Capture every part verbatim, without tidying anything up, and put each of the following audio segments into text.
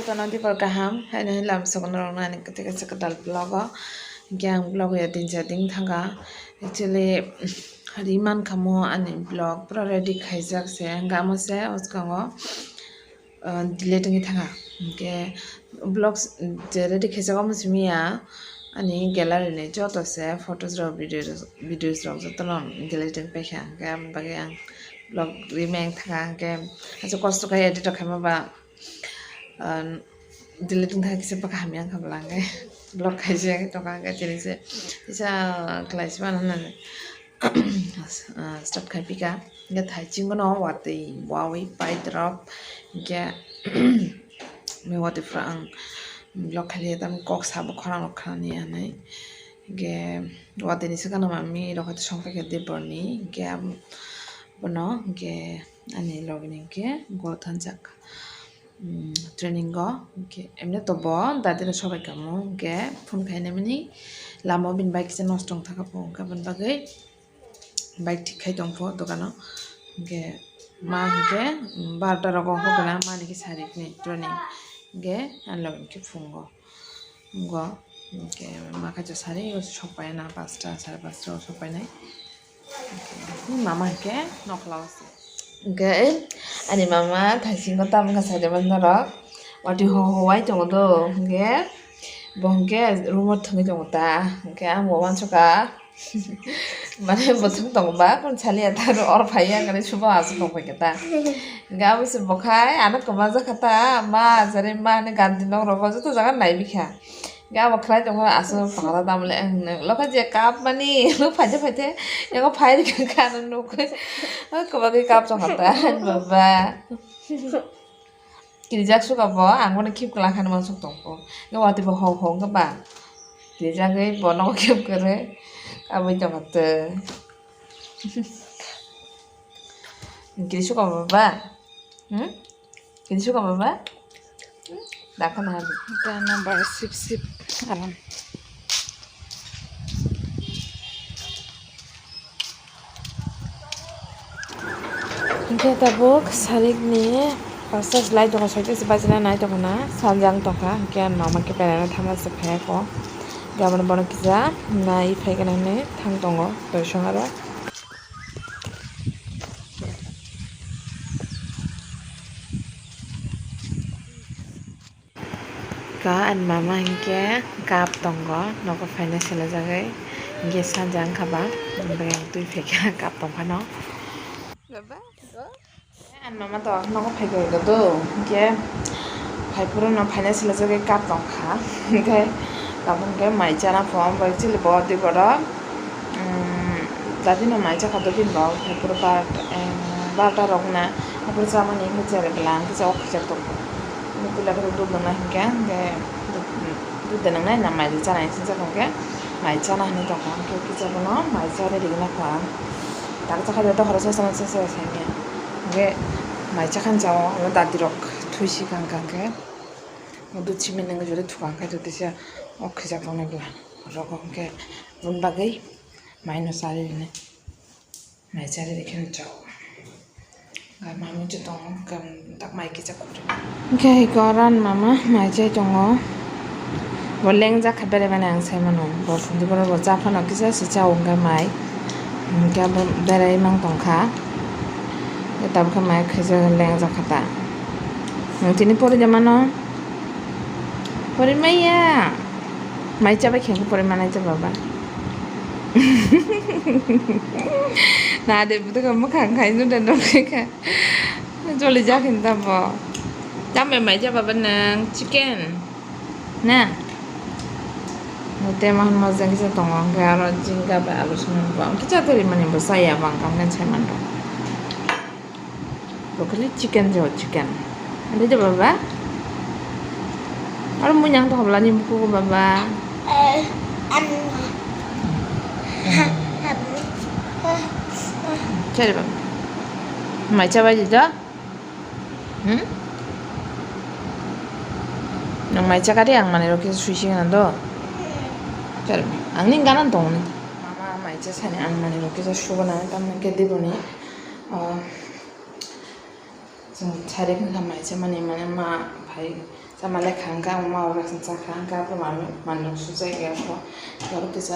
Tono dipor kaham, haino hai lam sokono rok nani kwtwi kaisa kwtal vlog o. Hwnkhe ang vlog ya din cha ding thanga. Actually, ri man kha mo ani vlog pura ready khaijak se, hwnkhe amo se o swkango, ah, delete wngwi thanga. Hwnkhe vlog je ready khaijak omo simi ya ani gallery ni joto se photos rok, video, videos rok jotono delete wngwi paikha. Hwnkhe aboni bagwi ang vlog remake thanga, hwnkhe aswk kosto khe edit rok khaima ba. Ah, delete wngkha kisa bwkha hamya wngkha bwla hwnkhe vlog khaijak tongkha hwnkhe tini se kisa khlai se mano hwnwi, ah, start khai pika. Hwnkhe thaiching bono watwi wawi pai drop hwnkhe watwi phuru ang vlog khailiya tamo kok sabo khorang rok khanani hinwi hwnkhe watwi ni swkang no mami rok song paikha diporni hwnkhe bono hwnkhe ani logi ni hwnkhe go thanjak. Training o hwnkhe emne to bo dadi no sobai kamo hwnkhe phone khainai mani lama o bini bike kisa nosto wngkha kha pho hwnkhe aboni bagwi bike thik khai tong pho dogano hwnkhe ma hwnkhe barota rogo hokna mani khe sari phini training hwnkhe ani logi hwnkhe phungo. Wngkha hwnkhe ma kaitor sari o sok paina, pasta sare pasta o sok painai. Hwnkhe mama hwnkhe nokla o se. Hwnkhe ani mama thaisingo tamo kha sari man norok watwi ho ho wai tongo do hwnkhe bo hwnkhe room o thwngwi tongo ta hwnkhe ang bo uansukha. Mane bo thwng tongo ba, kun saliya ta oro phaiya, hwnwi subo aswk tong phaikha ta. Hwnkhe abo se bo khai, ano kwma jakha ta, ma, jare ma, hwnwi gandi nok rogo joto jaga nai bikha. Hwnkhe abo khlai tongkha, aswk tongkha ta, tamole, ang nokha je kap mani, phaide phaide, eko phai rikha kha, ano nukwi, kwbangwi kap tongkha ta, baba. Kirijak suka bo, ang bono khip kwlangkha hwnwi uansuk tongkho. Hwnkhe watwi bo hok hok wngkha ba. Kirijagwi bono khip kwrwi kabui tongkha twi. Kiri suka baba? Hmm? Kiri suka baba? Hmm? Dakha na hadi. Ita number sip sip alam. Hwnkhe tabuk sarikni pasta se lai tongo, soita se bachina nai tongo na, sanjang tongkha, hwnkhe ani mama khe beraina thangma se phaiya kho, hwnkhe abono bono kisa nai phaikhe nang hinwi thang tongo toisong aro. Ka ani mama hinkhe cup tongo, nogo phaina selajagwi, hinkhe sanja wngkha ba, hinkhe ang twi phaikha cup tongphano. Ani mama to nogo phaikha do, hinkhe phaiphuru no phaina selajagwi cup tongkha, hinkhe tabuk hinkhe mai chana pho, bai chwli bo twi borok. Umm, dadino mai chakha do bini bo, phaiphuru bar, em, barota rok na, phaiphuru chamani hinwi chere bwla, ang kisa o khijak tongo. Nukula khe dudh nwngnai hinkhe, hinkhe dudh, dudh de nwngnai na mai chanai hinwi sijak hinkhe, mai chana hinwi tongkha, hinkhe kisa bono mai charwi rwgwna kha. Tabuk chakha de dophra sasa sasa sasa hinkhe, hinkhe mai chakhani chao, ano dadi rok thwi si kha hinkhe, dudh simi nungwi jodi thukha hinkhe, jodi se o khijak tongnai bwla rok hinkhe, boni bagwi. Mai no chari rinai. Mai chari rikhe no chao. Ga mami je tongo, ga tak mai kisa kore. Ga iko ran mama mai chai tongo. Bo lengjak kha bere mani ang sai mano. Bo phundi borok bo cha phano kisa se chao hwnkhe mai. Hwnkhe bo berai mang tongkha. Tabukhe mai khaijak lengjak kha ta. Nwng tini pori de mano? Pori maya. Mai chabai khe pori manai cha baba. Na de buto ka mukhang khai nu de dok kha. Joli ja khin ta bo. Tambe mai cha baba nang chicken. Na. Te ma mo jang kisa tongo, hwnkhe aro jingga bai alu songmani bo. Kisa teri mani bo saya bang kam kan sai man rok. Bo khali chicken jo, chicken. Ada jo baba? Aro munyang to hobla ni buku ko baba. Chari baba. Mai chabai di do? Hmm? Nang mai chakari ang mani rokhe sui sing do. Chari. Ang ning ganan tong ni. Mama mai cha sani ang mani rokhe sugo na tam ke diboni. Ah, Chwng chari wngkha mai cha mani, mane ma phai Tama lekha hwnkhe ang ma rok chakha hwnkhe abo manwi manwi sujak ya kho. Borok kisa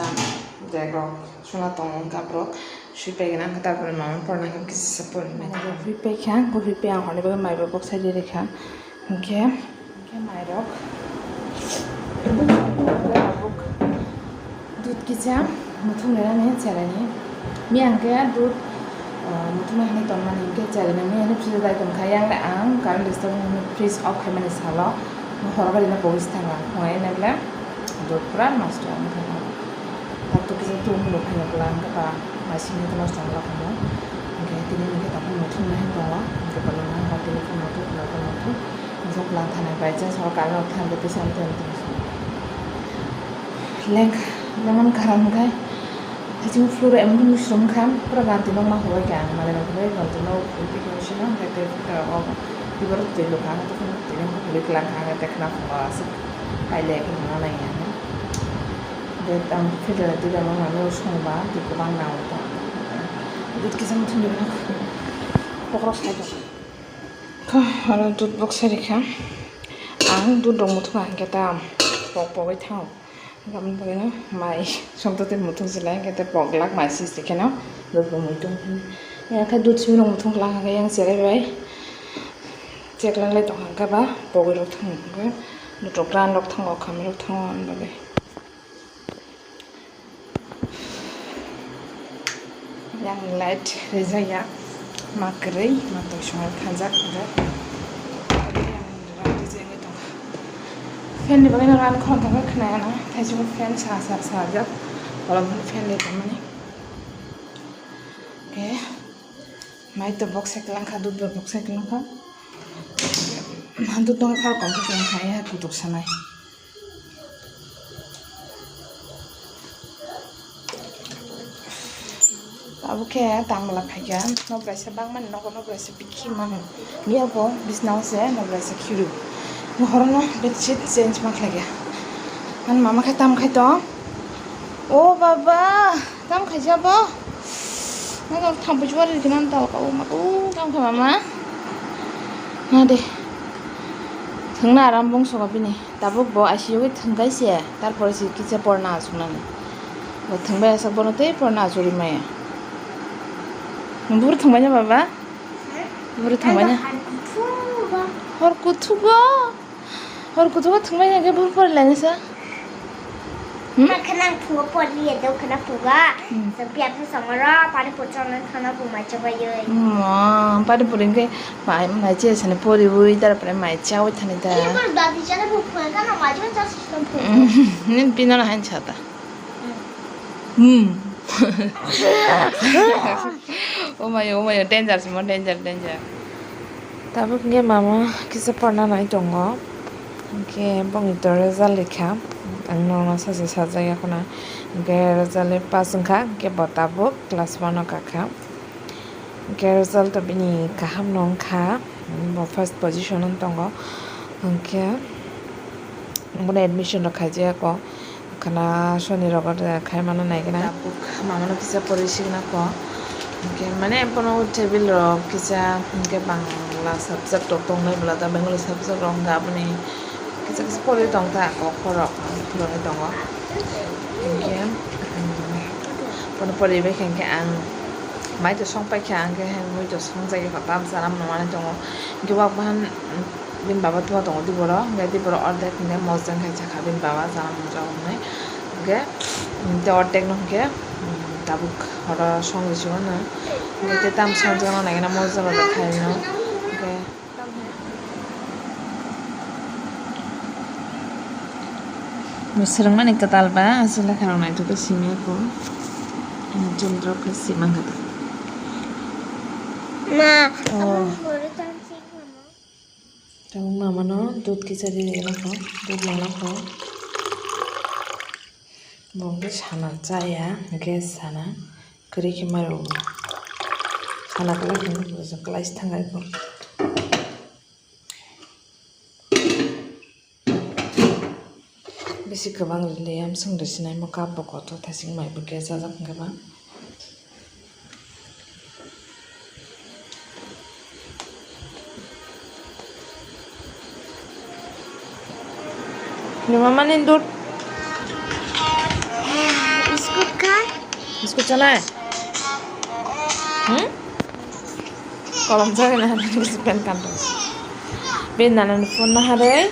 bag rok suna tongo hwnkhe borok sui paigwna hwnkhe tabuk mama porna hwnkhe kisa se porina. Mane bo sui paikha, bo sui pai ang horni bagwi mai bo boksa ri rikha. Hwnkhe, hwnkhe mai rok. Dud kisa muthung nani cherani. Miyang khe dud, ah, muthung nani tongmani hwnkhe cherani miyang ni fridge dai tongkha. Yang le ang current disturb hwnwi fridge off khaimani salo horo bai rina pogis thanga. Hwnwi nai le dud pura nosto wng thangma. Tabuk kisa tum rok phai nokla hwnkhe ba masing ni nosto wng lakha mo. Hwnkhe tini hwnkhe tongkha muthung nani tongo. Hwnkhe bono nang ba tini phone muthung, phone muthung. Jok lang thani bai cha sor kar rok thang de tisa tang tang. Leng lemon karam khai. Haching floor em dum sum khan pura ganti nok ma hoi kha ang mane ma hoi ganti nok ui ti khe sina hoi te ta o ti bor te lo kha to khan te khan hoi klang kha te khna phung ba asuk. Pai le khna na ya. De tang filter de ma ma no song ba ti ko bang na ta. Dut kisa muthung de na. Pokro sai. Kha, oro dud boksa rikha. Ang dud rok muthungna hwnkhe ta pok pogwi thango. Aboni bagwino mai songtotwi muthung se lai hwnkhe tei pok glak mai sis se kheno dud bo muitung. Yang khe dud simi rok muthung glak hwnkhe yang cherai bai. Cheklang lai tong hwnkhe ba pogwi rok thango hwnkhe dud rok gran rok thango khamwi rok thango aboni bagwi. Yang light rijaya ma kwrwi ma twi songwi khanjak hwnkhe. Fan ni bagwi no rani khon thangwi khwnaya no thaisimo fan sa sa sajak oro fan ni tongmani. Hwnkhe mai to bok cycle wngkha dud bo bok cycle wngkha dud no khar kom khe tong kha ya kutuk sanai. Abo khe tangmala phaikha, nok braisa bangmani nogo, nok braisa bikhi mano. Miya bo bisnao se nok braisa khiru. Horono bedsheet change ma khlaikha. Ani mama khe tam khai tong. O baba, tam khaisa bo. Nang thampai chuwar ri khe nang tal ka o ma o tam kha mama. Na de. Thwngna aram bongso ka bini. Tabuk bo I C U o thwngkai se, tarpore se kisa porna achuknani. Bo thwngbai asak bono tei porna achugwi maya. Bufru thwngbaina baba? Bufru thwngbaina? Hor kuthugo. Hor kuthugo thwngbaina khe bufru porilainasa. Hmm? Makhe nang phungo poriya do khana puga. Hmm. Biya phusongoro pani puri chongnai khana pung mai chabayoi. Ma, pani puri hwnkhe mai, mai chesani poriwi, tarpore mai chawi thani da. Ini pun dadi chana pung phunga kana mai chana chana. Nini pino na hain chata. Hmm. Omayo, omayo, danger simo, danger, danger. Tabuk hwnkhe mama kisa porna nai tongo. Hwnkhe bongni to result lekha. Ang nono sachi sajak ya khuna. Hwnkhe result pass wngkha. Hwnkhe bo tabuk class one o kakha. Hwnkhe result o bini kaham no wngkha, bo first position o tongo. Hwnkhe bono admission rok khaijak o, khana soni rogo khaimano naikhe na. Tabuk mamano kisa poroi signa kho. Hwnkhe mane bono table rok kisa hwnkhe Bangla subject rok tongnai bwla da, Bengali subject rok hwnkhe aboni kisa kisa poroi tongkha, kok rok phuroni tongo. Hwnkhe, um, bono poribai khe hwnkhe ang mai to song paikha, hwnkhe hai mui to songjagwi kotor chana mano manwi tongo. Hwnkhe wak bahan, um, bini baba tuma tongo diboro, hwnkhe diboro ordek hwnkhe mojang khai chakha bini baba chana mano hwnwi. Hwnkhe, um, tei ordek no hwnkhe, um, tabuk oro songwi chukha hwnkhe tei tamo songjakno naikhe mojang rok khaino hwnkhe. Mwswrwngmani kwtal ba aswk lekha rok naithok khe simi ya kho. Chumdrok khe sima kha. Ma, oh. Tabuk mama no dud kisa ri rwna kho, dud lana kho. Bo hwnkhe sana chaya, gas sana. Kwrwi khe maro. Sana kwlai khe bwswk kwlai se thangwi kho. Bisi kwbang rwliya, bwswk rwsinai mo cup bo kotor, thaichik mai bo khe chajak hwnkhe ba. Ni mama ni dud. Biskut kha? Biskut chanai? Hmm? Kolom jagani hari ni pen kanto. Ben nana ni phone na hari.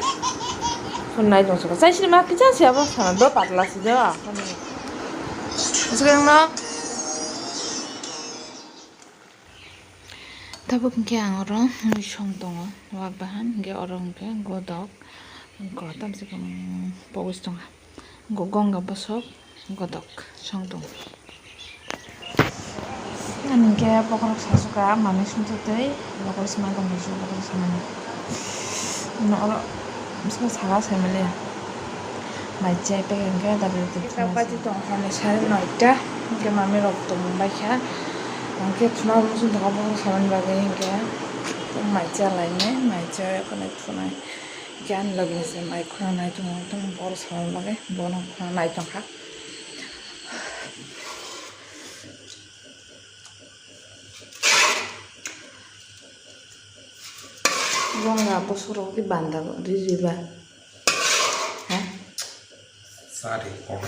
Phone nai dong suka. Sai sini ma kicha siya bo sana do patla si do. Suka no. Tabuk hwnkhe ang oro mui song tongo, wak bahan hwnkhe oro hwnkhe godok, wngkha tamsukha, um, pogos tongkha, go-, gonga bosok godok song tongo. Ani hwnkhe bokhorok sasuka manwi sumsok twi bokhorok sima tongmani bokhorok samani. Ano oro bwskango sala saimaliya. Mai chai pack hwnkhe W T. Kisa baji tong hwnwi sari noita, hwnkhe mami rok tongmani baikha, hwnkhe thuna muchung tongkha bokhorok samani bagwi, hwnkhe mai cha lainai, mai cha khwnai thunai, hwnkhe ani logini se mai khuna nai tongo, bokhorok samani bagwi bono khuna nai tongkha. Gonga bosok rok di banda riri ba. Ha? Sari, kok.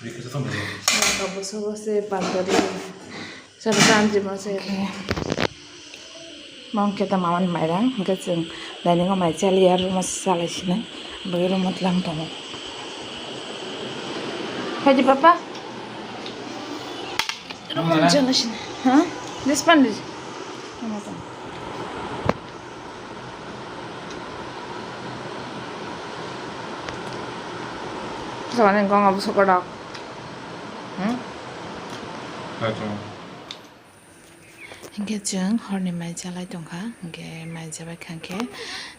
Rikisa tong. Gonga bosok rok se banda riri. Sari tanti ma se. Mangkhe ta maman mairang, hwnkhe chwng dining o mai chaliya, room o se chalai sinai, bai room o tlang tongo. Phaidi papa? Room o chalai sinai, ha? This one is. Room o tong. Sawani gong abo suka dok. Hmm? Kaitor. Hwnkhe chwng horni mai chalai tongkha, hwnkhe mai chabai kha khe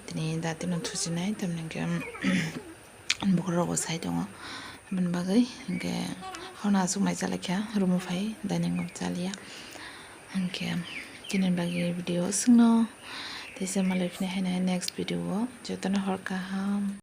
tini datino thuchinai, tamni hwnkhe bokhorok rokbo sai tongo, aboni bagwi hwnkhe horno aswk mai chalaikha, room o phai dining room chaliya, hwnkhe chini bagwi video aswkno teisa malai phini haino next video o jotono hor kaham.